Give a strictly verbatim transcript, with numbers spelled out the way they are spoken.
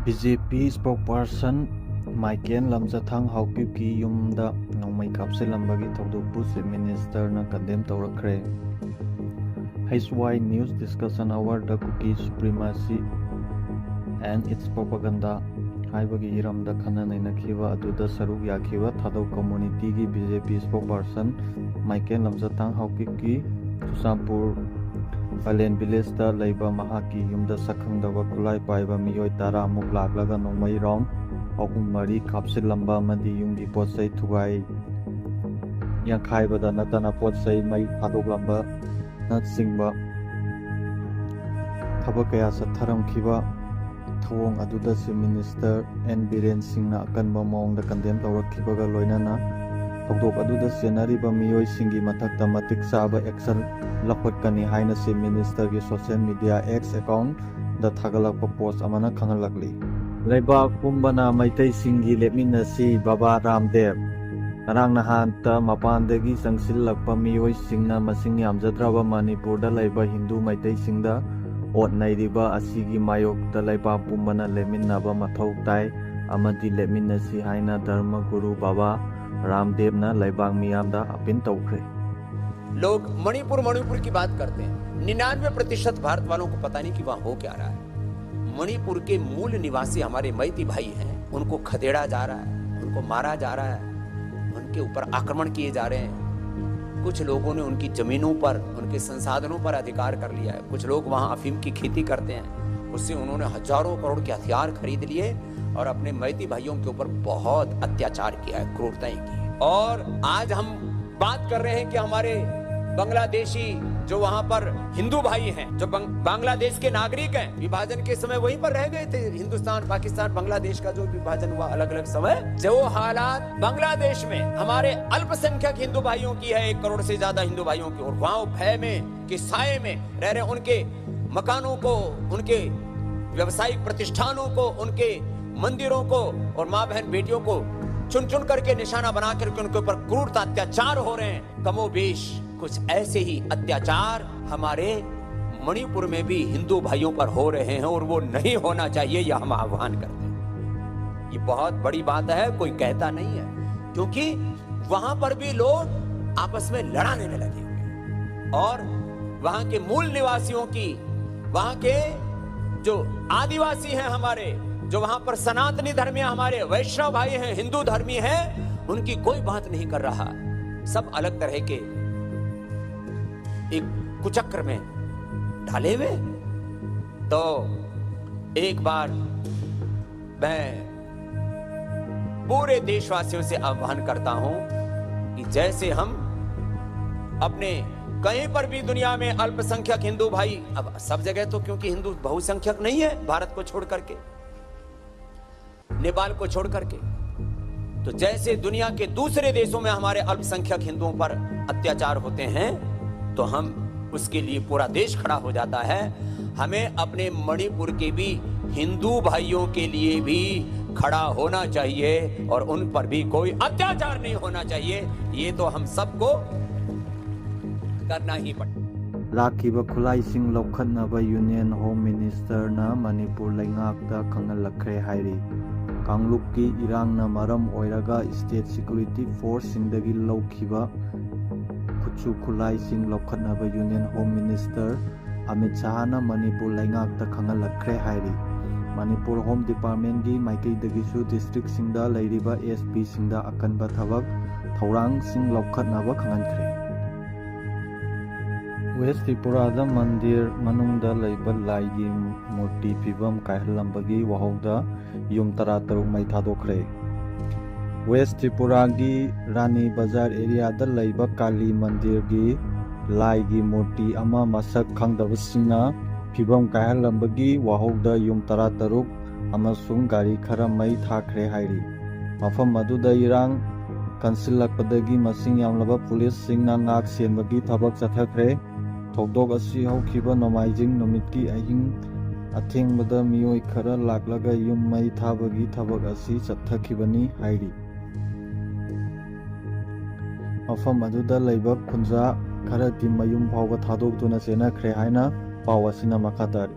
B J ꯄꯤ spokesperson ꯃꯥꯏꯀꯦꯟ ꯂꯝꯖꯊꯥꯡ ꯍꯥꯎꯀꯤꯞꯀꯤ ꯌꯨꯝꯗ ꯅꯣꯡꯃꯩ ꯀꯥꯞꯁꯤꯜꯂꯝꯕꯒꯤ ꯊꯧꯗꯣꯛꯄꯨ Chief Minister ꯅ condemn ꯇꯧꯔꯛꯈ꯭ꯔꯦ꯫ H Y News Discussion Hour: The Kuki Supremacy and Its Propaganda ꯍꯥꯏꯕꯒꯤ ꯍꯤꯔꯝꯗ ꯈꯟꯅ ꯅꯩꯅꯈꯤꯕ ꯑꯗꯨꯗ ꯁꯔꯨꯛ ꯌꯥꯈꯤꯕ ꯊꯥꯗꯧ community ꯒꯤ B J P spokesperson ꯃꯥꯏꯀꯦꯟ ꯂꯝꯖꯊꯥꯡ ꯍꯥꯎꯀꯤꯞꯀꯤ ꯆꯨꯔꯆꯥꯟꯄꯨꯔ ꯄꯂꯦꯟ village ꯇ ꯂꯩꯕ ꯃꯍꯥꯛꯀꯤ ꯌꯨꯝꯗ ꯁꯛꯈꯪꯗꯕ ꯈꯨꯠꯂꯥꯏ ꯄꯥꯏꯕ ꯃꯤꯑꯣꯏ ꯇꯔꯥꯃꯨꯛ ꯂꯥꯛꯂꯒ ꯅꯣꯡꯃꯩ round ꯑꯍꯨꯝ ꯃꯔꯤ ꯀꯥꯞꯁꯤꯜꯂꯝꯕ ꯑꯃꯗꯤ ꯌꯨꯝꯒꯤ ꯄꯣꯠ ꯆꯩ ꯊꯨꯒꯥꯏ ꯌꯥꯡꯈꯥꯏꯕꯗ ꯅꯠꯇꯅ ꯄꯣꯠ ꯆꯩ ꯃꯩ ꯊꯥꯗꯣꯛꯂꯝꯕꯅꯆꯤꯡꯕ ꯊꯕꯛ ꯀꯌꯥ ꯆꯠꯊꯔꯝꯈꯤꯕ ꯊꯧꯑꯣꯡ ꯑꯗꯨꯗ Chief Minister N ꯕꯤꯔꯦꯟ ꯁꯤꯡꯅ ꯑꯀꯟꯕ ꯃꯑꯣꯡꯗ condemn ꯇꯧꯔꯛꯈꯤꯕꯒ ꯂꯣꯏꯅꯅ ꯊꯧꯗꯣꯛ ꯑꯗꯨꯗ ꯆꯦꯟꯅꯔꯤꯕ ꯃꯤꯑꯣꯏꯁꯤꯡꯒꯤ ꯃꯊꯛꯇ ꯃꯇꯤꯛ ꯆꯥꯕ action ꯂꯧꯈꯠꯀꯅꯤ ꯍꯥꯏꯅ Chief Minister ꯒꯤ social media X account ꯗ ꯊꯥꯒꯠꯂꯛꯄ post ꯑꯃꯅ ꯈꯪꯍꯜꯂꯛꯂꯤ꯫ ꯂꯩꯕꯥꯛ ꯄꯨꯝꯕꯅ ꯃꯩꯇꯩꯁꯤꯡꯒꯤ ꯂꯦꯞꯃꯤꯟꯅꯁꯤ ꯕꯕꯥ ꯔꯥꯝꯗꯦꯕ꯫ ꯉꯔꯥꯡ ꯅꯍꯥꯟꯇ ꯃꯄꯥꯟꯗꯒꯤ ꯆꯪꯁꯤꯜꯂꯛꯄ ꯃꯤꯑꯣꯏꯁꯤꯡꯅ ꯃꯁꯤꯡ ꯌꯥꯝꯖꯗ꯭ꯔꯕ ꯃꯅꯤꯄꯨꯔꯗ ꯂꯩꯕ ꯍꯤꯟꯗꯨ ꯃꯩꯇꯩꯁꯤꯡꯗ ꯑꯣꯠ ꯅꯩꯔꯤꯕ ꯑꯁꯤꯒꯤ ꯃꯥꯌꯣꯛꯇ ꯂꯩꯕꯥꯛ ꯄꯨꯝꯕꯅ ꯂꯦꯞꯃꯤꯟꯅꯕ ꯃꯊꯧ ꯇꯥꯏ ꯑꯃꯗꯤ ꯂꯦꯞꯃꯤꯟꯅꯁꯤ ꯍꯥꯏꯅ ꯙꯔꯃ ꯒꯨꯔꯨ ꯕꯕꯥ ꯔꯥꯝꯗꯦꯕꯅ ꯂꯩꯕꯥꯛ ꯃꯤꯌꯥꯝꯗ appeal ꯇꯧꯈ꯭ꯔꯦ꯫ लोग मणिपुर मणिपुर की बात करते हैं। निन्यानवे प्रतिशत भारत वालों को पता नहीं कि वहां हो क्या रहा है। मणिपुर के मूल निवासी हमारे मैती भाई हैं, उनको खदेड़ा जा रहा है, उनको मारा जा रहा है, उनके ऊपर आक्रमण किए जा रहे हैं। कुछ लोगों ने उनकी जमीनों पर, उनके संसाधनों पर अधिकार कर लिया है। कुछ लोग वहां अफीम की खेती करते हैं, उससे उन्होंने हजारों करोड़ के हथियार खरीद लिए और अपने मैती भाइयों के ऊपर बहुत अत्याचार किया है, क्रूरताएं की है। और आज हम बात कर रहे हैं कि हमारे बांग्लादेशी जो वहां पर हिंदू भाई हैं, जो बंग-, बांग्लादेश के नागरिक हैं, विभाजन के समय वहीं पर रह गए थे, हिंदुस्तान, पाकिस्तान, बांग्लादेश का जो विभाजन हुआ अलग-अलग समय, जो हालात बांग्लादेश में हमारे अल्पसंख्यक हिंदू भाइयों की है, एक करोड़ से ज्यादा हिंदू भाइयों की, और वहां भय में के साए में रह रहे उनके मकानों को, उनके व्यावसायिक प्रतिष्ठानों को, उनके मंदिरों को और माँ बहन बेटियों को चुन चुन करके निशाना बना करके उनके ऊपर क्रूरता अत्याचार हो रहे हैं। कमोबेश कुछ ऐसे ही अत्याचार हमारे मणिपुर में भी हिंदू भाइयों पर हो रहे हैं और वो नहीं होना चाहिए, यह हम आह्वान करते हैं। ये बहुत बड़ी बात है, कोई कहता नहीं है, क्योंकि वहां पर भी लोग आपस में लड़ाने में लगे हुए हैं और वहां के मूल निवासियों की, वहां के जो आदिवासी हैं हमारे, जो वहां पर सनातनी धर्मी हमारे वैष्णव भाई हैं, हिंदू धर्मी हैं, उनकी कोई बात नहीं कर रहा। सब अलग तरह के एक कुचक्र में डाले हुए। तो एक बार मैं पूरे देशवासियों से आह्वान करता हूं कि जैसे हम अपने कहीं पर भी दुनिया में अल्पसंख्यक हिंदू भाई, अब सब जगह तो क्योंकि हिंदू बहुसंख्यक नहीं है भारत को छोड़ करके, नेपाल को छोड़ करके, तो जैसे दुनिया के दूसरे देशों में हमारे अल्पसंख्यक हिंदुओं पर अत्याचार होते हैं, तो हम उसके लिए पूरा देश खड़ा हो जाता है। हमें अपने मणिपुर के भी हिंदू भाइयों के लिए भी खड़ा होना चाहिए और उन पर भी कोई अत्याचार नहीं होना चाहिए। ये तो हम सबको करना ही पड़ेगा। ꯂꯥꯛꯈꯤꯕ ꯈꯨꯠꯂꯥꯏꯁꯤꯡ ꯂꯧꯈꯠꯅꯕ ꯌꯨꯅꯤꯌꯟ ꯍꯣꯝ ꯃꯤꯅꯤꯁꯇꯔꯅ ꯃꯅꯤꯄꯨꯔ ꯂꯩꯉꯥꯛꯇ ꯈꯪꯍꯜꯂꯛꯈ꯭ꯔꯦ ꯍꯥꯏꯔꯤ꯫ ꯀꯥꯡꯂꯨꯞꯀꯤ ꯏꯔꯥꯡꯅ ꯃꯔꯝ ꯑꯣꯏꯔꯒ ꯁ꯭ꯇꯦꯠ ꯁꯦꯀ꯭ꯌꯨꯔꯤꯇꯤ ꯐꯣꯔꯁꯁꯤꯡꯗꯒꯤ ꯂꯧꯈꯤꯕ ꯈꯨꯠꯁꯨ ꯈꯨꯠꯂꯥꯏꯁꯤꯡ ꯂꯧꯈꯠꯅꯕ ꯌꯨꯅꯤꯌꯟ ꯍꯣꯝ ꯃꯤꯅꯤꯁꯇꯔ ꯑꯃꯤꯠ ꯁꯍꯥꯅ ꯃꯅꯤꯄꯨꯔ ꯂꯩꯉꯥꯛꯇ ꯈꯪꯍꯜꯂꯛꯈ꯭ꯔꯦ ꯍꯥꯏꯔꯤ꯫ ꯃꯅꯤꯄꯨꯔ ꯍꯣꯝ ꯗꯤꯄꯥꯔꯠꯃꯦꯟꯒꯤ ꯃꯥꯏꯀꯩꯗꯒꯤꯁꯨ ꯗꯤꯁꯇ꯭ꯔꯤꯛꯁꯤꯡꯗ ꯂꯩꯔꯤꯕ ꯑꯦꯁ ꯄꯤꯁꯤꯡꯗ ꯑꯀꯟꯕ ꯊꯕꯛ ꯊꯧꯔꯥꯡꯁꯤꯡ ꯂꯧꯈꯠꯅꯕ ꯈꯪꯍꯟꯈ꯭ꯔꯦ꯫ ꯋꯦꯁ ꯇ꯭ꯔꯤꯄꯨꯔꯥꯗ ꯃꯟꯗꯤꯔ ꯃꯅꯨꯡꯗ ꯂꯩꯕ ꯂꯥꯏꯒꯤ ꯃꯨꯔꯇꯤ ꯐꯤꯕꯝ ꯀꯥꯏꯍꯜꯂꯝꯕꯒꯤ ꯋꯥꯍꯧꯗ ꯌꯨꯝ ꯇꯔꯥ ꯇꯔꯨꯛ ꯃꯩ ꯊꯥꯗꯣꯛꯈ꯭ꯔꯦ꯫ ꯋꯦꯁ ꯇ꯭ꯔꯤꯄꯨꯔꯥꯒꯤ ꯔꯥꯅꯤ ꯕꯖꯥꯔ ꯑꯦꯔꯤꯌꯥꯗ ꯂꯩꯕ ꯀꯥꯂꯤ ꯃꯟꯗꯤꯔꯒꯤ ꯂꯥꯏꯒꯤ ꯃꯨꯔꯇꯤ ꯑꯃ ꯃꯁꯛ ꯈꯪꯗꯕꯁꯤꯡꯅ ꯐꯤꯕꯝ ꯀꯥꯏꯍꯜꯂꯝꯕꯒꯤ ꯋꯥꯍꯧꯗ ꯌꯨꯝ ꯇꯔꯥ ꯇꯔꯨꯛ ꯑꯃꯁꯨꯡ ꯒꯥꯔꯤ ꯈꯔ ꯃꯩ ꯊꯥꯈ꯭ꯔꯦ ꯍꯥꯏꯔꯤ꯫ ꯃꯐꯝ ꯑꯗꯨꯗ ꯏꯔꯥꯡ ꯀꯟꯁꯤꯜꯂꯛꯄꯗꯒꯤ ꯃꯁꯤꯡ ꯌꯥꯝꯂꯕ ꯄꯨꯂꯤꯁꯁꯤꯡꯅ ꯉꯥꯛ ꯁꯦꯟꯕꯒꯤ ꯊꯕꯛ ꯆꯠꯊꯈ꯭ꯔꯦ꯫ ꯊꯧꯗꯣꯛ ꯑꯁꯤ ꯍꯧꯈꯤꯕ ꯅꯣꯡꯃꯥꯏꯖꯤꯡ ꯅꯨꯃꯤꯠꯀꯤ ꯑꯍꯤꯡ ꯑꯊꯦꯡꯕꯗ ꯃꯤꯑꯣꯏ ꯈꯔ ꯂꯥꯛꯂꯒ ꯌꯨꯝ ꯃꯩ ꯊꯥꯕꯒꯤ ꯊꯕꯛ ꯑꯁꯤ ꯆꯠꯊꯈꯤꯕꯅꯤ ꯍꯥꯏꯔꯤ꯫ ꯃꯐꯝ ꯑꯗꯨꯗ ꯂꯩꯕ ꯈꯨꯟꯖꯥ ꯈꯔꯗꯤ ꯃꯌꯨꯝ ꯐꯥꯎꯕ ꯊꯥꯗꯣꯛꯇꯨꯅ ꯆꯦꯟꯅꯈ꯭ꯔꯦ ꯍꯥꯏꯅ ꯄꯥꯎ ꯑꯁꯤꯅ ꯃꯈꯥ ꯇꯥꯔꯤ꯫